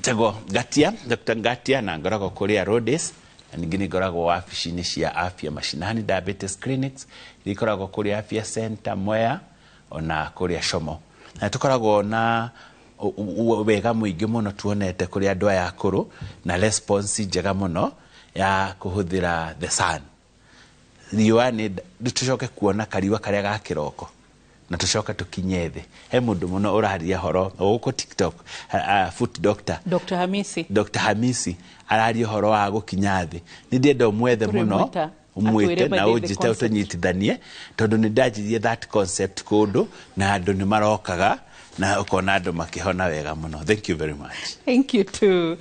Njĩtagwo Ngatia, Dr. Ngatia, na ngoragwo kũrĩa Rhodes, na ningĩ nĩ ngoragwo wabici-inĩ cia Afya Mashinani Diabetes Clinics iria ikoragwo kũrĩa Afya Center Mwea ona kũrĩa Shomo. Na tũkoragwo na wega mũingĩ mũno tuonete kũrĩ andũ aya akũrũ na response njega mũno ya kũhũthĩra the sun. Riũa nĩ tũcoke kuona kariũa karĩa ga kĩroko na tũcoke tũkinye thĩ. He mũndũ mũno ũraria horo gũkũ TikTok, foot doctor Dr. Hamisi. Dr. Hamisi araria ũhoro wa gũkinya thĩ. Nĩ ndĩenda ũmwethe mũno, Tũrĩmwĩta, ũmwĩte atwĩre na by the ũnjĩte concept. ũtũnyitithanie, tondũ nĩ ndanjirie that concept kũndũ na andũ nĩ marokaga na ũkona andũ makĩhona wega mũno. Thank you very much. Thank you too.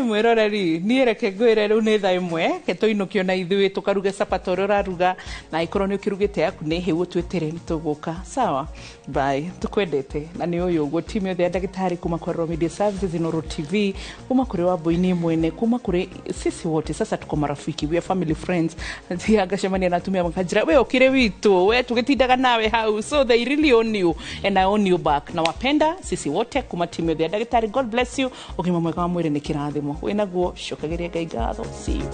Mwĩroreri, niĩ reke ngwĩre rĩu nĩ thaa ĩmwe, ke tũinũkio na ithuĩ tũkaruge chapati ũrĩa ũraruga, na angĩkorwo nĩ ũkĩrugĩte yaku nĩ hĩu ũtwĩtĩre nĩ tũgũka. Sawa? Bye. Tũkwendete na nĩ ũyũ ũguo timu yothe ya ndagĩtarĩ kuma kwa Royal Media Services, Inooro TV, kuma kũrĩ Wambũi mwene, kuma kũrĩ sisi wote. Sasa tuko marafiki, we are family friends. Thiaga ngacemania na atumia makanjĩra we ũkĩrĩ witũ, we tũgĩtindaga nawe hau. So they really own you and I own you back. Na wapenda sisi wote kuma timu yothe ya ndagĩtarĩ. God bless you. Ũgima mwega wa mwĩrĩ nĩ kĩrathimo. Wĩnaguo, cokagĩria Ngai ngatho. See you.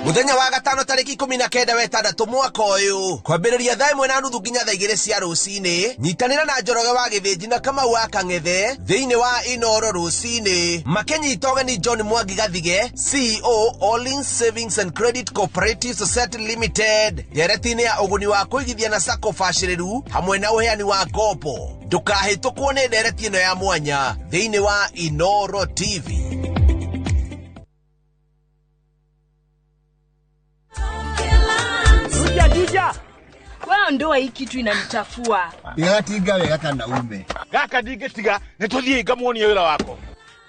Muthenya wa gatano tariki 19 wetandatũ mwaka ũyũ kwambĩrĩria thaa 1:30 nginya thaa 2 cia rũcinĩ, nyitanĩra na Njoroge wa Gĩthĩnji na Kamau wa Kang'ethe thĩinĩ wa Inooro rũcinĩ makĩnyita ũgeni John Mwangi Gathige, CEO All-in Savings and Credit Cooperative Society Limited, ndereti-inĩ ya ũguni wa kũigithia na sacco bacĩrĩru hamwe na ũheani wa ngombo. Ndũkahĩtũkwo nĩ ndereti ĩno ya mwanya thĩinĩ wa Inooro TV. Juja. Wewe ndoa hii kitu inanichafua. Ndigatinga wega kana ume. Gaka ndingĩtiga nĩ tũthiĩ ngamuonie wĩra wako.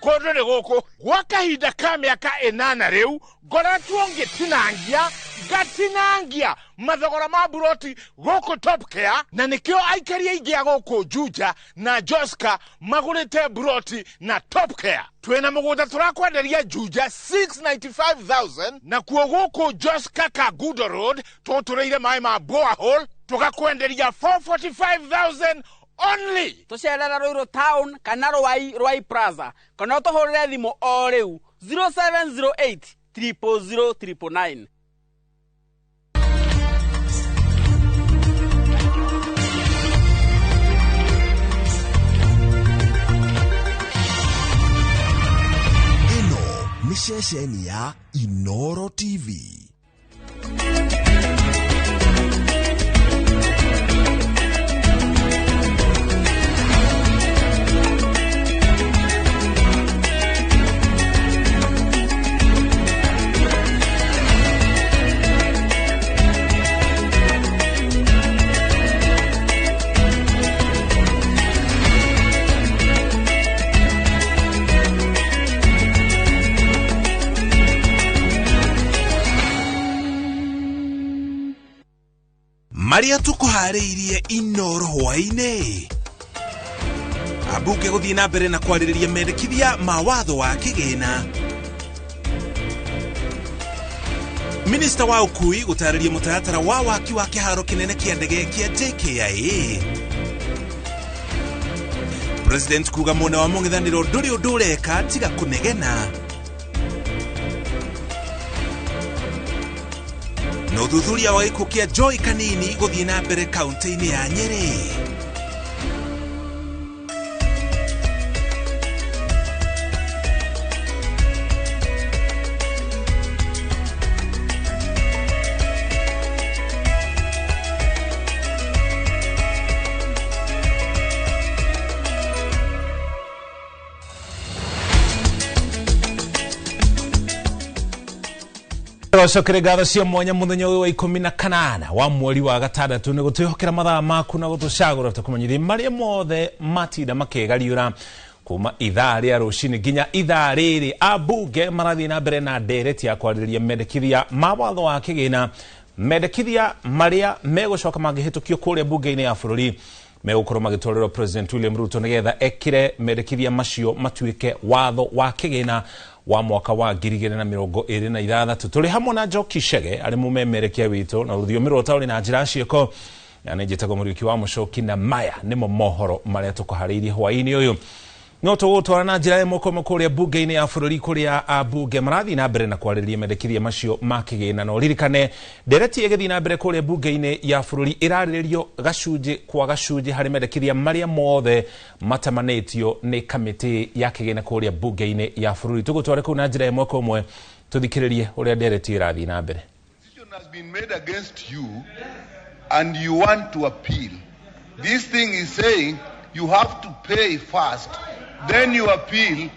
Kũndũ nĩ gũkũ gwa kahinda ka mĩaka 8 rĩu ngoretwo ngĩtinangia ngatinangia mathogora ma buroti gũkũ Top Care, na nĩkĩo aikari aingĩ a gũkũ Juja na Joska magũrĩte buroti na Top Care. Twĩna mũgũnda tũrakwenderia Juja 695,000, nakuo gũkũ Joska Kangundo Road tũtũrĩire maĩ ma borehole tũgakwenderia 445,000 only. Tũcerere Ruiru Town kana Ruai Plaza kana ũtũhũrĩre thimũ o rĩu 0708 000 999. Ĩno nĩ ceceni ya Inooro TV. Marĩa tũkũharĩirie Inoro hwaĩ-inĩ. Ambunge gũthiĩ na mbere na kwarĩrĩria mendekithia ma watho wa kĩgĩna. Minista wa ũkui gũtarĩria mũtaratara wa waki wa kĩharo kĩnene kĩa ndege kĩa JKIA. President kuga mwena wa mũng'ethanĩro ndũrĩ ũndũ ũreka tiga kũnegena. Na ũthuthuria wa gĩkuũ kĩa Joy Kanini gũthiĩ na mbere kaunti-inĩ ya Nyeri. Gocokere ngatho cia mwanya muthenya ũyũ wa 18 wa mweri wa gatandatũ nĩ gũtwĩhokera mathaa maku na gũtũcagũra tũkũmenyithie marĩa mothe matinda makĩgariũra kuma ithaa rĩa rũcinĩ nginya ithaa rĩrĩ. Ambunge marathiĩ na mbere na ndereti ya kwarĩrĩria mendekithia ma watho wa kĩgĩna, mendekithia marĩa megũcoka mangĩhĩtũkio kũrĩa mbunge-inĩ ya bũrũri megũkorwo magĩtwarĩrwo President William Ruto nĩgetha ekĩre mendekithia macio matuĩke watho wa kĩgĩna wa mwaka wa 2026. Tũrĩ hamwe na Njoki Chege arĩ mũmemerekia witũ na rũthiomi rwa ũtaũri na njĩra ciĩko, na nĩ njĩtagwo Mũriũki wa Mũcoki, na maya nĩmo mohoro marĩa tũkũharĩirie hwaĩ-inĩ ũyũ. No tũgũtwara na njĩra ĩmwe kwa ĩmwe kũrĩa mbunge-inĩ ya bũrũri kũrĩa ambunge marathiĩ na mbere na kwarĩrĩria mendekithia macio ma kĩgĩna. Na ũririkane ndereti ĩgĩthiĩ na mbere kũrĩa mbunge-inĩ ya bũrũri ĩrarĩrĩrio gacunjĩ kwa gacunjĩ harĩ mendekithia marĩa mothe matamanĩtio nĩ kamĩtĩ ya kĩgĩna kũrĩa mbunge-inĩ ya bũrũri. Tũgũtware kũu na njĩra ĩmwe kwa ĩmwe tũthikĩrĩrie ũrĩa ndereti ĩrathiĩ na mbere. Decision has been made against you and you want to appeal. This thing is saying you have to pay first, then you appeal,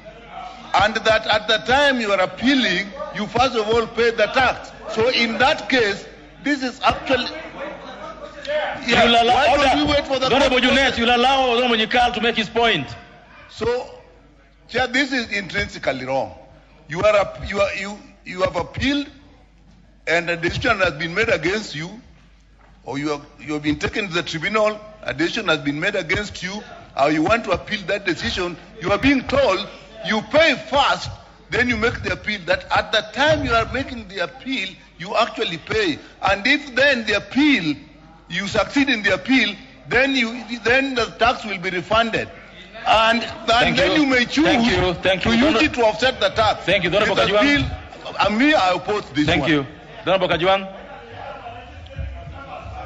and that at the time you are appealing, you first of all pay the tax. So in that case, this is actually... Yeah, you'll allow, why order. Don't we wait for the... Honorable Junet, you'll allow Honorable Nyikal to make his point. So, Chair, this is intrinsically wrong. You have appealed, and a decision has been made against you, or you have been taken to the tribunal, a decision has been made against you, or you want to appeal that decision, you are being told you pay first, then you make the appeal. That at the time you are making the appeal, you actually pay. And if then the appeal, you succeed in the appeal, then the tax will be refunded. And then you may choose to use it to offset the tax. Thank you, Honorable Kajwang. And me, I oppose this Thank one. you. Honorable Kajwang.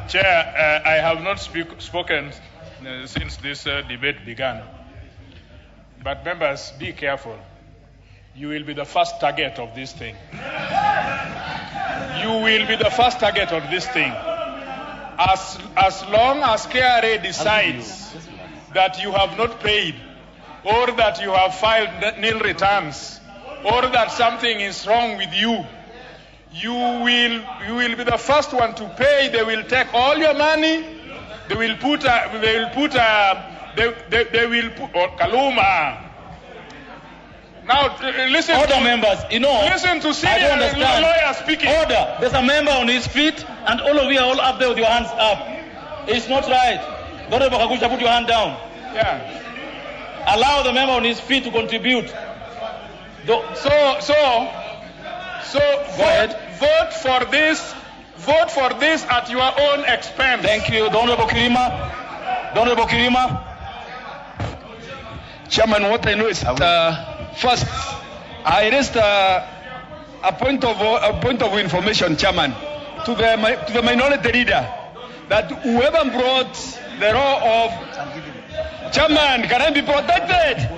Chair, I have not spoken since this debate began. But members, be careful. You will be the first target of this thing. You will be the first target of this thing. As long as KRA decides that you have not paid, or that you have filed nil returns, or that something is wrong with you, you will be the first one to pay. They will take all your money. They will put Kaluma. Now listen. Order, members. You know. Listen to senior lawyer speaking. Order. There's a member on his feet, and all of you are all up there with your hands up. It's not right. Honorable Kaguchia, put your hand down. Yeah. Allow the member on his feet to contribute. So go ahead. Vote for this. Vote for this at your own expense. Thank you. The Honorable Kirima. The Honorable Kirima. Chairman, what I know is first, I raised a point of information, Chairman, to the minority leader, that whoever brought the law of... Chairman, can I be protected?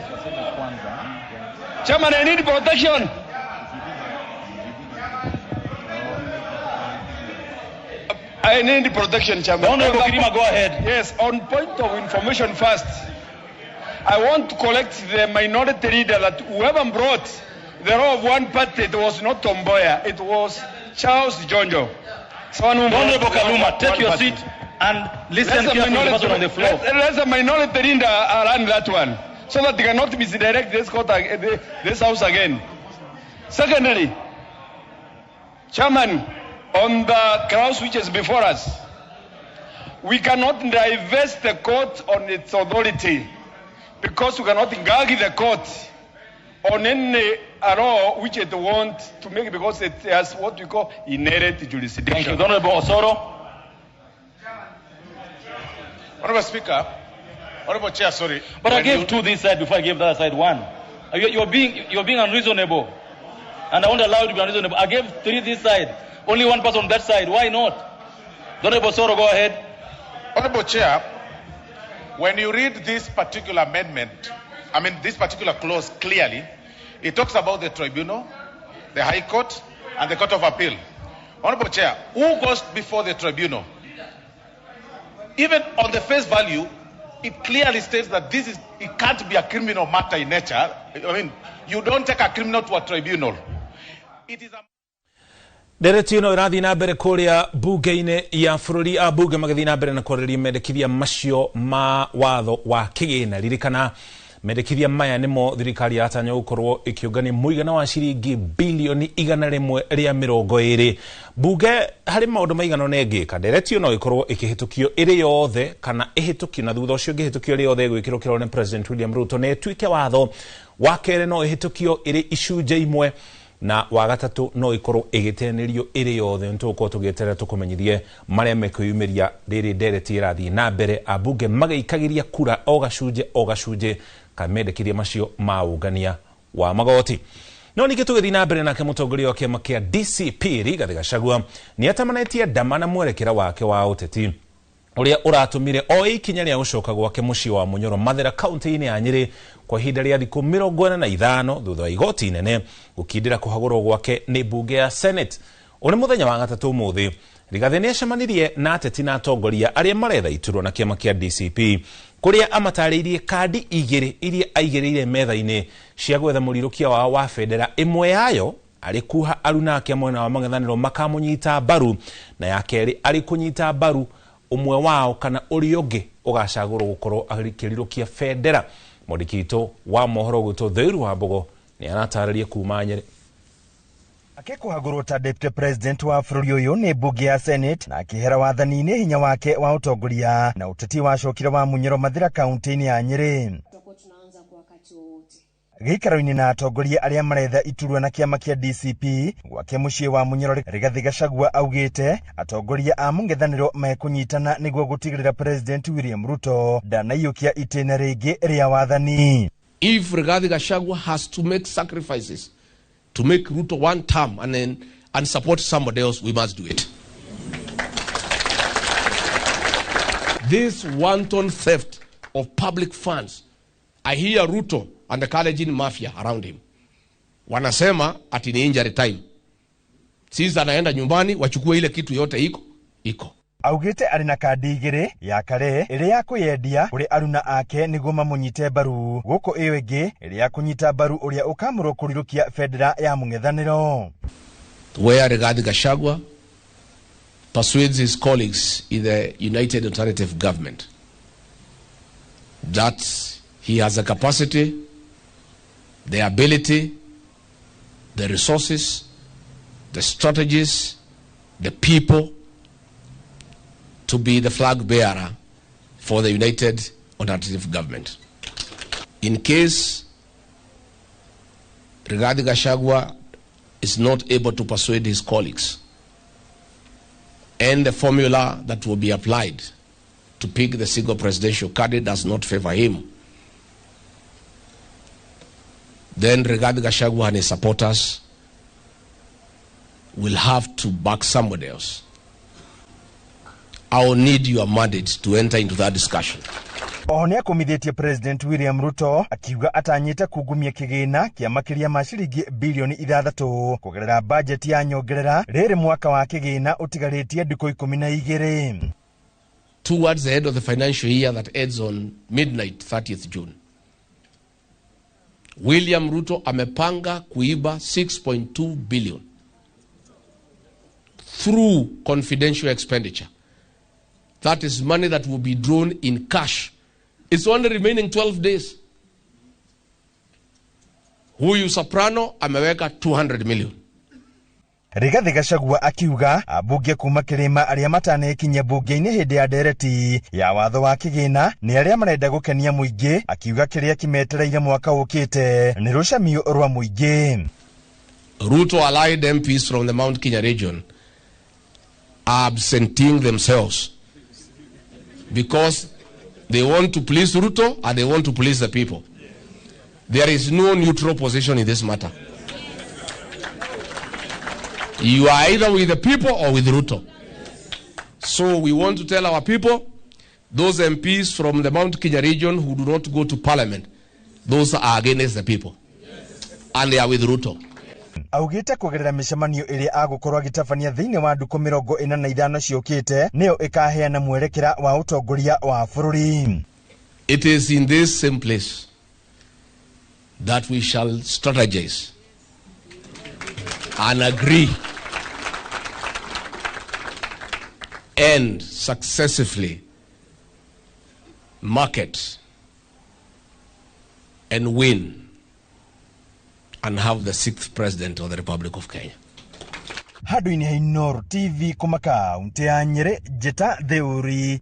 Chairman, I need protection. I need protection, Chairman. Honorable Kirima, go ahead. Yes, on point of information first, I want to collect the minority leader that whoever brought the law of one party, it was not Tomboya, it was Charles Jonjo. Honorable Kaluma, take your seat and listen carefully to the person on the floor. Let the minority leader run that one, so that they cannot misdirect this court, this house again. Secondly, Chairman, on the clause which is before us, We cannot divest the court on its authority because we cannot gag the court on any law which it wants to make because it has what we call inherent jurisdiction. Thank you. The Honorable Osoro. Honorable Speaker, Honorable Chair, sorry. But I gave two this side before I gave the other side one. You're being unreasonable. And I won't allow you to be unreasonable. I gave three this side. Only one person on that side. Why not? The Honorable Osoro, go ahead. Honorable Chair, when you read this particular amendment, I mean this particular clause clearly, it talks about the tribunal, the High Court, and the Court of Appeal. Honorable Chair, who goes before the tribunal? Even on the face value, it clearly states that this is, it can't be a criminal matter in nature. I mean, you don't take a criminal to a tribunal. It is a Ndereti ĩno ĩrathiĩ na mbere kũrĩa bunge-inĩ ya bũrũri. Ambunge magĩthiĩ na mbere na kwarĩrĩria mendekithia macio ma watho wa kĩgĩna. Ririkana mendekithia maya nĩmo thirikari yatanya gũkorwo ĩkĩũngania mũigana wa ciringi bilioni 120. Bunge harĩ maũndũ maigana ũna ĩngĩka. Ndereti ĩyo no ĩkorwo ĩkĩhĩtũkio ĩrĩ yothe kana ĩhĩtũkio, na thutha ũcio ĩngĩhĩtũkio ĩrĩ yothe ĩgwĩkĩrwo kĩrore nĩ President William Ruto na ĩtuĩke watho. Wa kerĩ no ĩhĩtũkio ĩrĩ icunjĩ imwe, na wa gatatũ no ikorwo ĩgĩteanĩrio ĩrĩ yothe. Nĩ tũgũkorwo tũgĩeterera tũkũmenyithie marĩa mekwĩyumĩria rĩrĩ ndereti ĩrathiĩ na mbere, ambunge magĩikagĩria kura o gacunjĩ ka mendekithia macio ma ũngania wa magoti. No ningĩ tũgĩthiĩ na mbere nake mũtongoria wa kĩama kĩa DCP Rigathĩ Gachagua nĩ atamanĩtie ndama na mwerekera wake wa ũteti ũrĩa ũratũmire oe ikinya rĩa gũcoka gwake mũciĩ wa Munyoro Mathĩra kaunti-inĩ ya Nyĩrĩ kwa ihinda rĩa thikũ 45 thutha wa igoti inene gũkindĩra kũhagũrwo gwake nĩ mbunge ya Senate. Ũrĩ mũthenya wa gatatũ ũmũthĩ, Rigathĩ nĩ acemanirie na ateti na atongoria arĩa maretha iturwa na kĩama kĩa DCP kũrĩa amatarĩirie kandi igĩrĩ iria aigĩrĩire metha-inĩ cia gwetha mũrirũkia wao wa bendera, ĩmwe yayo arĩ kuha aruna ake mwena wa mang'ethanĩro makamũnyita mbaru, na ya kerĩ arĩ kũnyita mbaru ũmwe wao kana ũrĩa ũngĩ ũgacagũrwo gũkorwo akĩrirũkia bendera. Mwandĩki witũ wa mohoro gwitũ Theiru wa Mbogo nĩ aratarĩria kuma Nyĩrĩ. Akĩkũhagũrwo ta deputy president wa bũrũri ũyũ nĩ mbunge ya Senate na akĩhera wathani-inĩ hinya wake wa ũtongoria na ũteti wacokire wa Munyoro Mathĩra kaunti-inĩ ya Nyĩrĩ. Gĩikaro-inĩ na atongoria arĩa maretha iturwa na kĩama kĩa DCP gwake mũciĩ wa Munyoro, Rigathĩ Gachagua augĩte atongoria a mũng'ethanĩro mekũnyitana nĩguo gũtigĩrĩra President William Ruto ndanaiyũkia itĩna rĩngĩ rĩa wathani. If Rigathi Gachagua has to make sacrifices to make Ruto one term and then and support somebody else, we must do it. This wanton theft of public funds, I hear Ruto and the Kalenjin mafia around him wanasema ati ni injury time. Sisi anaenda nyumbani wachukue ile kitu yote iko. Augĩte arĩ na kandi igĩrĩ, ya kare ĩrĩ ya kwĩyendia kũrĩ aruna ake nĩguo mamũnyite mbaru, gũkũ ĩyo ĩngĩ ĩrĩ ya kũnyita mbaru ũrĩa ũkamũrwo kũrirũkia bendera ya mũng'ethanĩro. Where Rigathi Gachagua persuades his colleagues in the United Alternative Government that he has the capacity, the ability, the resources, the strategies, the people to be the flag bearer for the United Alternative Government. In case Rigathi Gachagua is not able to persuade his colleagues, and the formula that will be applied to pick the single presidential candidate does not favor him, then Rigathi Gachagua and his supporters will have to back somebody else. I will need your mandate to enter into that discussion. Oho nĩakũmithĩtie President William Ruto akiuga atanyĩte kungumia kĩgĩna kĩa makĩria ma ciringi bilioni 6 kũgerera bajeti ya nyongerera rĩrĩ mwaka wa kĩgĩna ũtigarĩtie ndukũ 12. Towards the end of the financial year that ends on midnight 30th June, William Ruto amepanga kuiba 6.2 billion through confidential expenditure. That is money that will be drawn in cash. It's only remaining 12 days. Huyu Soprano ameweka 200 million. Rigathi Gachagua akiuga ambunge kuma kĩrĩma arĩa matanekinyia mbunge-inĩ hĩndĩ ya ndereti ya watho wa kĩgĩna nĩ arĩa marenda gũkenia mũingĩ, akiuga kĩrĩa kĩmetereire mwaka ũkĩte nĩ rũcamio rwa mũingĩ. Ruto allied MPs from the Mount Kenya region are absenting themselves because they want to please Ruto and they want to please the people. There is no neutral position in this matter. You are either with the people or with Ruto. So we want to tell our people, those MPs from the Mount Kenya region who do not go to parliament, those are against the people. And they are with Ruto. Augite kugerera micemanio ĩrĩa agũkorwo agĩtabania thĩinĩ wa ndukũ 45 ciũkĩte nĩyo ĩkaheana mwerekera wa ũtongoria wa bũrũri. It is in this same place that we shall strategize and agree and successively market and win and have the 6th president of the Republic of Kenya. Handũ-inĩ ha Inooro TV kuma kaunti ya Nyĩrĩ, Njĩta Theuri.